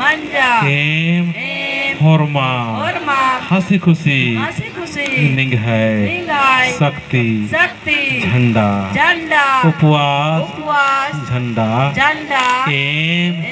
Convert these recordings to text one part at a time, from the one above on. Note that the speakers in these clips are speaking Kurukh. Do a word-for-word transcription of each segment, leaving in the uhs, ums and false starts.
नंजा। एम। एम। होरमा। होरमा। हँसी खुशी। हँसी खुशी। निंग्है। निंग्है। शक्ति। शक्ति। झंडा। झंडा। उपवास। उपवास। झंडा। झंडा। एम। एम।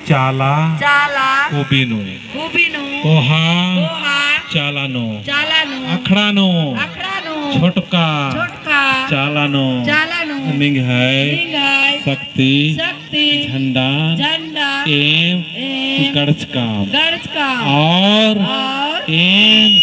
चाला। चाला। कुबिनु। कुबिनु। कोहा। कोहा। चाला नू। चाला नू। अखड़ा नू। अखड़ा नू। छोटका। छोटका। चाला नू। चाला नू। निंग्है। निंग्है। शक्ति। शक्ति। झंडा। झंडा। एम। एम। गड़चका। गड़चका। और। और। एम।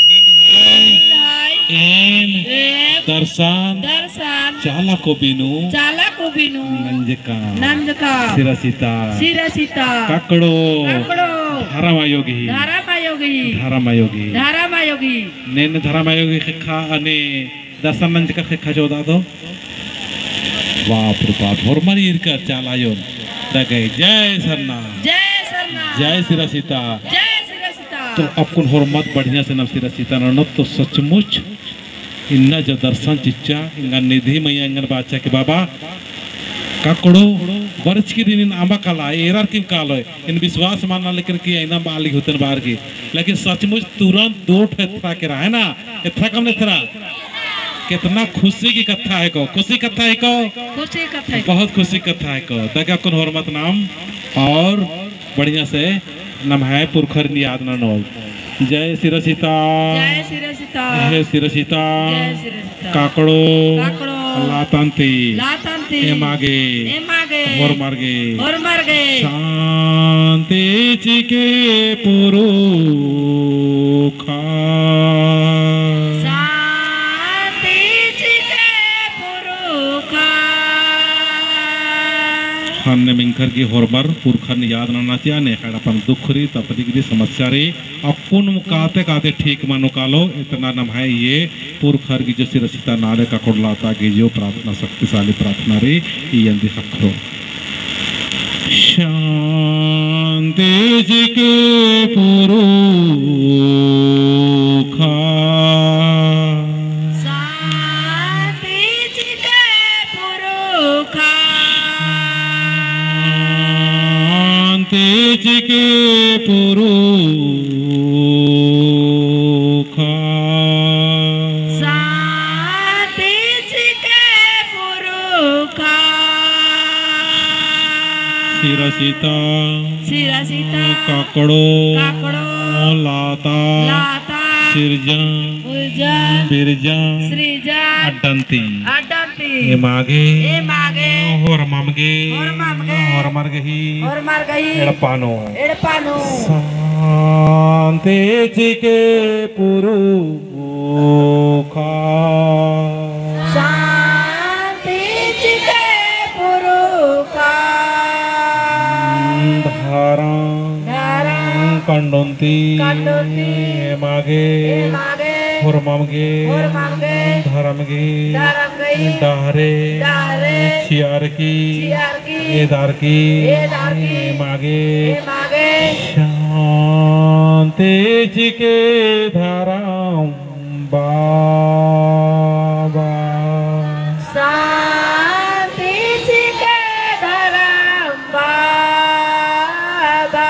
निंग्है। एम। एम। दर्शन। दर्शन। चाला कुबिनु। चाला कुबिनु। नंजका। नंजका। सिरासिता। सिरासिता। काकड़ो। काकड़ो। धरम आयो गही। धरम आयो गही। धरम आयो गही। धरम आयो गही। नेन धरम आयो गही ख़ेक्खा अने दर्शन नंजका ख़ेक्खा चोदा तो। बाप रे बाप, होरमर ईरकर चाला आयोन। दगई, जय सरना। जय सरना। जय सिरासिता। जय सिरासिता। तो अक्कुन होरमत बढ़िया से नाम सिरासिता ननोत तो सचमुच इन्ना जो दर्शन चिच्चा, एंगन निधि मइय्याँ एंगन बाचा कि बाबा, काकड़ो, बरचकी दिनिन अम्बा काला, एरर किम कालोय, एन विश्वास मना लेकिन कि एन्ने बाली होतन बार की। लेकिन सचमुच तुरंत दो ठो एथरा केरा, है ना? एथरा कम एथरा? कितना खुशी की कत्था है को, खुशी कत्था है को? खुशी कत्था है। बहुत खुशी कत्था है को। दगा कुन होरमत नाम और बढ़िया से नम्है पुरखर नियाद ननोत। जय सिरासिता। जय सिरासिता। जय सिरासिता। जय सिरासिता। काकड़ो। काकड़ो। लातान्ती। लातान्ती। एमागे। एमागे। होरमर गे। होरमर गे। शांति चिके पुरुखा। शांति चिके पुरुखा। अन्ने मिंखर की होरमर पुरखर नियाद नना चिआ, नेखा एड़पन दुख रई, तकलीफ रई, समस्या रई, अक्कुन काते काते ठीक मनो कालो, इतना नम्है ये पुरखर गे जो सिरासिता नाले काकड़ो लाता गे जो प्रार्थना, शक्तिशाली प्रार्थना रई, ई अन्दी ख़क्खरो। शांति चिके पुरुखा। शांति चिके पुरुखा। शांति चिके पुरुखा। शांति चिके पुरुखा। सिरासिता। सिरासिता। काकड़ो। काकड़ो। लाता। लाता। सिरजन। सिरजन। बिरजन। सिरजन। अड्डन्ती। अड्डन्ती। एमागे। एमागे। होरमम गे। होरमम गे। होरमर गही। होरमर गही। एड़पा नू। एड़पा नू। शांति चिके पुरुखा। शांति चिके पुरुखा। धरम। धरम। कंडोन्ती। कंडोन्ती। एमागे। एमागे। होरमम गे। होरमम गे। धरम गे। धरम गही। डहरे। डहरे। चिअर की। चिअर की। एदर की। एदर की। एमागे। एमागे। शांति चिके धरम बाबा। शांति चिके धरम बाबा।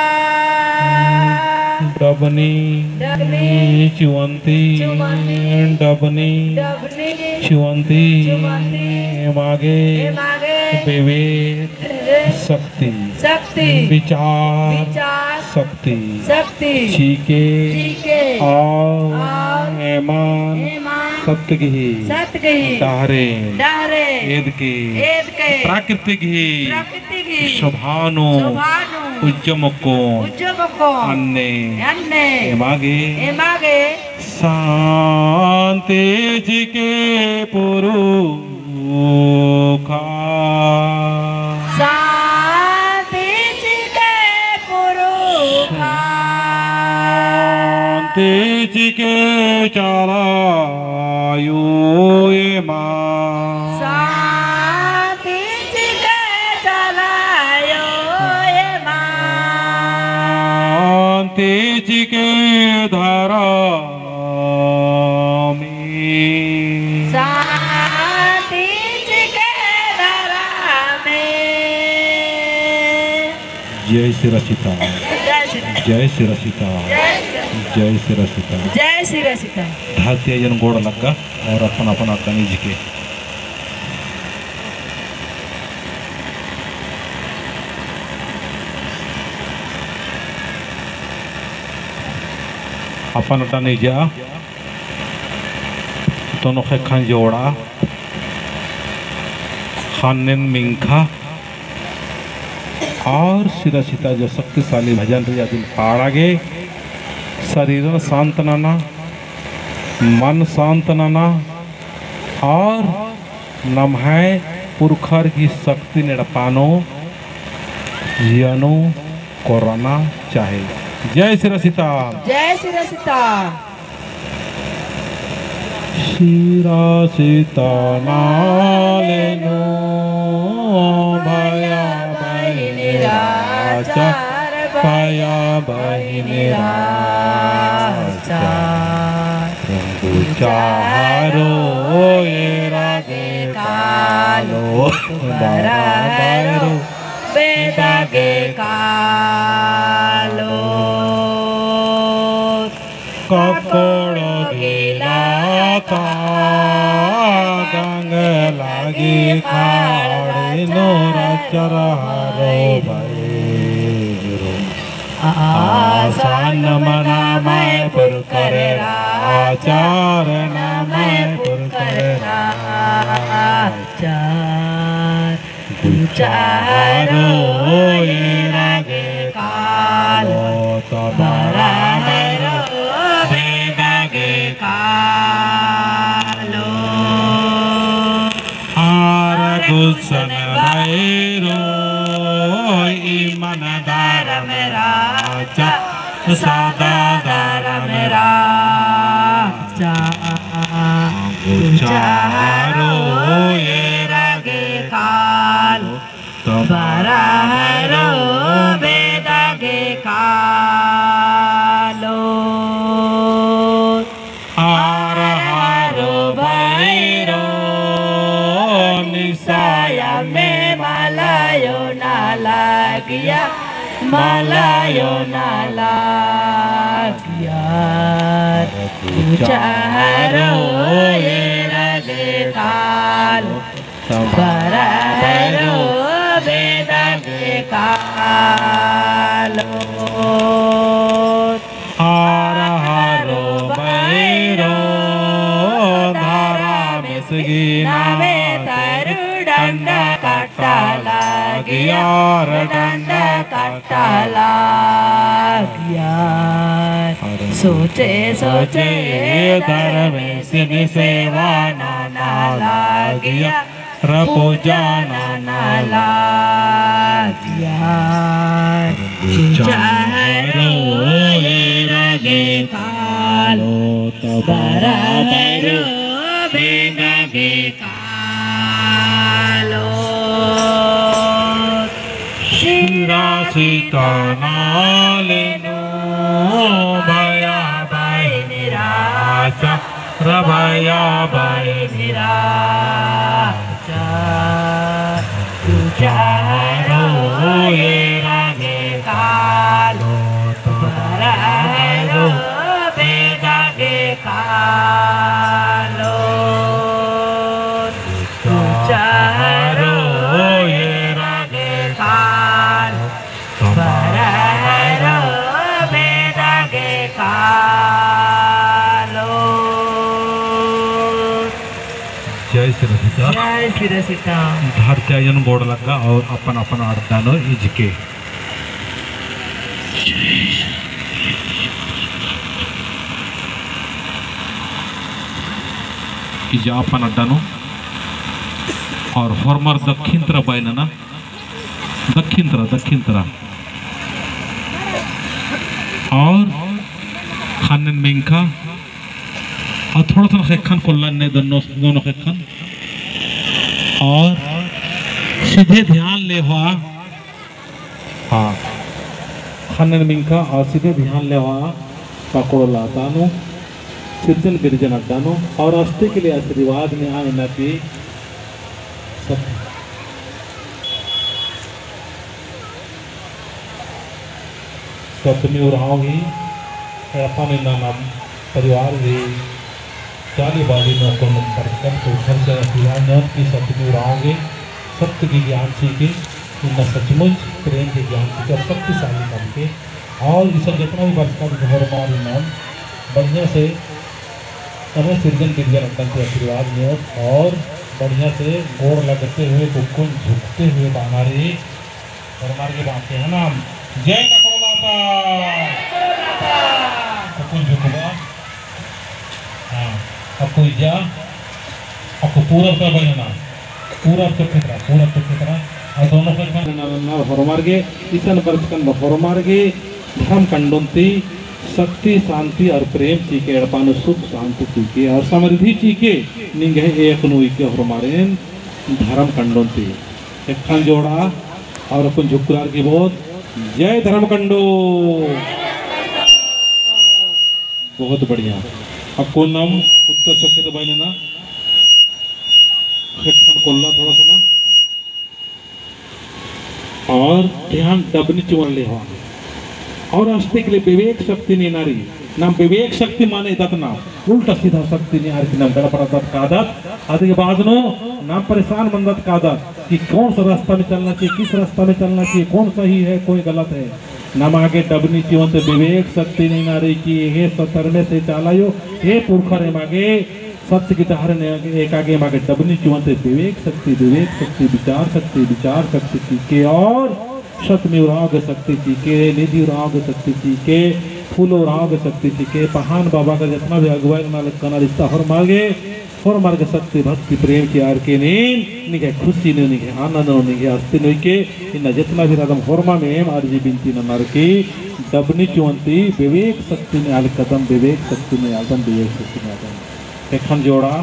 डबनी। डबनी। चुअन्ती। चुअन्ती। डबनी। डबनी। चुअन्ती। चुअन्ती। एमागे। एमागे। बेबे। बेबे। शक्ति। शक्ति। विचार। विचार। शक्ति। शक्ति। चिके। चिके। और। और। एमन। एमन। सत गही। सत गही। डहरे। डहरे। एदके। एदके। प्राकृतिक ही। प्राकृतिक ही। शोभा नू। शोभा नू। उज्जोम ओक्कोन। उज्जोम ओक्कोन। अन्ने। अन्ने। एमागे। एमागे। शांति चिके पुरुखा। शांति चिके पुरुखा। शांति चिके चाला आयो एमा। शांति चिके चाला आयो एमा। शांति चिके धरम में। शांति चिके धरम में। जय सिरा सीता। जय सिरा सीता। जय सिरा सीता। जय सिरा सीता। धरती आयन गोड़ लग्गा और अपन अपन अड्डा नू इजके। अपन अड्डा नू इजा। दोनों ख़ेक्खन जोड़ा। ख़न्नन मिंख़ा और सिरा सीता जो शक्तिशाली भजन रई अदिन पाड़ा गे शरीरन शांत नना, मन शांत नना और नम्है पुरखर की शक्तिन एड़पा नू जिया नू कोरना चाही। जय सिरा सीता। जय सिरा सीता। सिरा सीता नाले नू भया बहिन राचा, भया बहिन राचा। गुचा हरो एरा गे कालो, बरा हरो बेदा गे कालो। ककड़ो गिला ता गंग लगी खाड़ी नू राचा हरो भैरो। आसान मना मैं पुरकर राचा, नम्है पुरकर राचा। गुचा हरो एरा गे कालो, तो बरा हरो बेदा गे कालो। आर गुसन भैरो ईमानदार मेरा चा, सदा दार मेरा चा। गुचा हरो एरा गे कालो, तो बरा हरो बेदा गे कालो। आर हरो भैरो निसाया में मलायो ना लगिया, मलायो ना लगिया। गुचा हरो एरा गे कालो, तो बरा हरो बेदा गे कालो। आर हरो भैरो धरा मिसगी नामे तरु डंडा कट्टा लगिया, डंडा कट्टा लगिया। सोचे सोचे धर्मेसिन सेवा नना लगिया, पूजा नना लगिया। गुचा हरो एरा गे कालो, तो बरा हरो बेदा गे कालो। सिरा सीता नाले नू भया बहिन राचा, भया बहिन राचा। गुचा हरो एरा गे कालो, तो बरा हरो बेदा गे कालो। गुचा हरो एरा गे कालो, तो बरा हरो बेदा गे कालो। जय सिरा सीता। जय सिरा सीता। धरती आयन गोड़ लग्गा और अपन अपन अड्डा नू इजके। इजा अपन अड्डा नू और होरमर दक्खिन तरा बई नना। दक्खिन तरा, दक्खिन तरा। और ख़न्नन मिंख़ा। और थोड़ा थोड़ा ख़ेक्खन कोल्लन ने दोनों, दोनों ख़ेक्खन। और सीधे ध्यान लेवा। हाँ। ख़न्नन मिंख़ा और सीधे ध्यान लेवा। पकड़ो लाता नू। सिरजन गिरजन अड्डा नू। और अस्ते के लिए आशीर्वाद में आए ना कि सब सतमी उराँव ही एड़पा नू इन्ना नाम परिवार ही चाली बाली नू अक्कुन बरचकन तो खर्चा पिला नोन की सतमी उराँव ही सत्य की ज्ञान सीखे, इन्ना सचमुच प्रेम की ज्ञान सीखे और शक्तिशाली नाम के। और इसे जितना भी बरचकन होरमार इन्ना बढ़िया से समय सिरजन बिरजन अड्डन से आशीर्वाद नोन और बढ़िया से गोड़ लगते हुए, कुक्कुन झुकते हुए बानर ही होरमार गे बाते है नाम। जय ककड़ो लाता। कुक्कुन झुकबा। हाँ, अक्कु इजा, अक्कु पूरब ता बहिना, पूरब से फितरा, पूरब से फितरा, और दोनों से फितरा। होरमार गे, इसन बरचकन बा होरमार गे, धर्म कंडोन ती, शक्ति, शांति और प्रेम चीके, एड़पा नू सुख, शांति चीके, और समृद्धि चीके, निंग्है एक नू उइके होरमारिन, धर्म कंडोन ती। एखन जोड़ा और अक्कुन झुकरार की बहुत जय धर्म कंडो। बहुत बढ़िया। अक्कुन नाम उत्तर चौके तो बाई नना। एखन कोल्ला थोड़ा सा ना। और ध्यान डबनी चुवन ले हो। और अस्तिक ले विवेक शक्ति नू नारी। नाम विवेक शक्ति माने दत ना, उल्टा सीधा शक्ति नू आर की नाम गड़बड़ा दत कादत, अदिगे बाद नू नाम परेशान मंदत कादत कि कौन सा रास्ता में चलना चाहिए, किस रास्ता में चलना चाहिए, कौन सही है, कौन गलत है। नाम आगे डबनी चिवंते विवेक शक्ति नू नारी कि हे सतरमे से चालायो, हे पुरखर एमा गे सत्य की डहरे नू एका गे एमा गे डबनी चिवंते विवेक शक्ति, विवेक शक्ति, विचार शक्ति, विचार शक्ति की के और सतमी उराँव गे शक्ति चीके, निधि उराँव गे शक्ति चीके, फूल उराँव गे शक्ति चीके, पहान बाबा का जितना भी अगुवाई नना लगनर इस्ता होरमार गे, होरमार गे शक्ति, भक्ति, प्रेम की आर के नीन, निंग्है खुशी नू, निंग्है आनंद नू, निंग्है अस्ती नू उइके, इन्ना जितना भी रअदम होरमाम एम अर्जी बिनती ननर की, डबनी चुवंती, विवेक शक्ति नू आलकदम, विवेक शक्ति नू आलदम, विवेक शक्ति नू आलदम। एखन जोड़ा,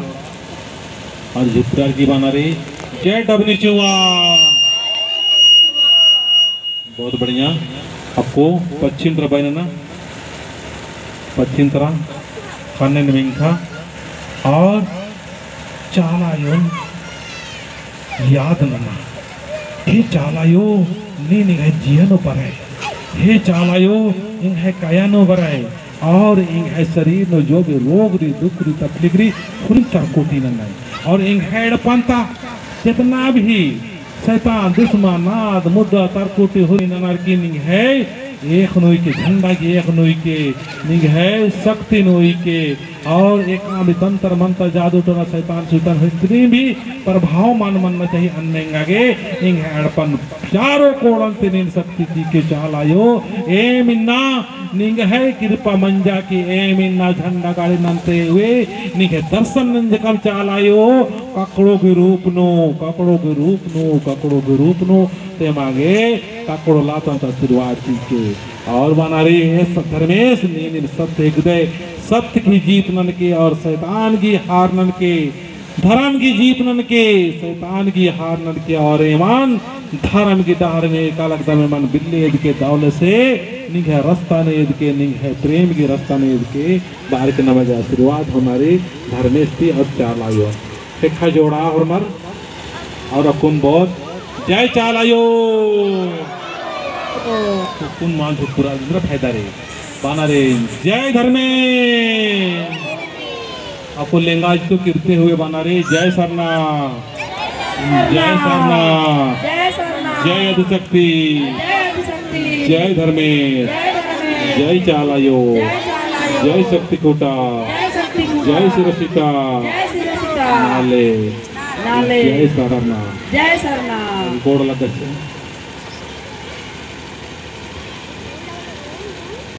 और झुकरार की बानर ही, जय डबनी चुवा। बहुत बढ़िया। अक्कु पच्छिम तरा बाई नना, पच्छिम तरा ख़न्नन मिंख़ा और चाला आयोन याद नना। हे चाला आयो, नीन एंग्है जिया नू बरय। हे चाला आयो, एंग्है काया नू बरय। और एंग्है शरीर नू जो भी रोग रई, दुख रई, तकलीफ रई, हुरमी तरकुटी ननय। और एंग्है एड़पन्ता जितना भी शैतान, दुश्मन, नाद, मुद्दा, तरकुटी हुरमी ननर की निंग्है एक नू उइके, झंडा की एक नू उइके, निंग्है शक्ति नू उइके, और एका भी तंत्र मंत्र जादू टोना शैतान सुइतान हुरमी भी प्रभाव मल मन्ना चाहिए अन्ने एंगा गे, एंग्है एड़पन चारो कोड़न ती नीन शक्ति चीके चाला आयो, एम इन्ना निंग्है कृपा मंजा की एम इन्ना झंडा गाड़ी नन्ते हुए, निंग्है दर्शन नंजकम चाला आयो, ककड़ो के रूप नू, ककड़ो के रूप नू, ककड़ो के रूप नू, ते एमा गे ककड़ो लातन ता आशीर्वाद चीके। और बानर ही हे स-, धर्मेस, नीन सत्य हिकदय, सत्य की जीत ननके और शैतान की हार ननके, धर्म की जीत ननके, शैतान की हार ननके और एमन धर्म की डहरे नू एका लगदम एमन बिल्ले एदके दवले से निंग्है रस्ता नू एदके, निंग्है प्रेम की रस्ता नू एदके, बार के नमज आशीर्वाद होरमार ही धर्मेस ती और चाला आयो। एका जोड़ा होरमर और अक्कुन बहुत जय चाला आयो। अक्कुन मान झुकुरा जिंद्रा फायदा रई। बानर ही जय धर्मे। अक्कु लेंगा अजतू किरते हुए बानर ही जय सरना। जय सरना। जय सरना। जय आदिशक्ति। जय आदिशक्ति। जय धर्मे। जय धर्मे। जय चाला आयो। जय चाला आयो। जय शक्ति खूटा। जय शक्ति खूटा। जय सिरसिता। जय सिरसिता। नाले। नाले। जय सरना। जय सरना। गोड़ लगत से।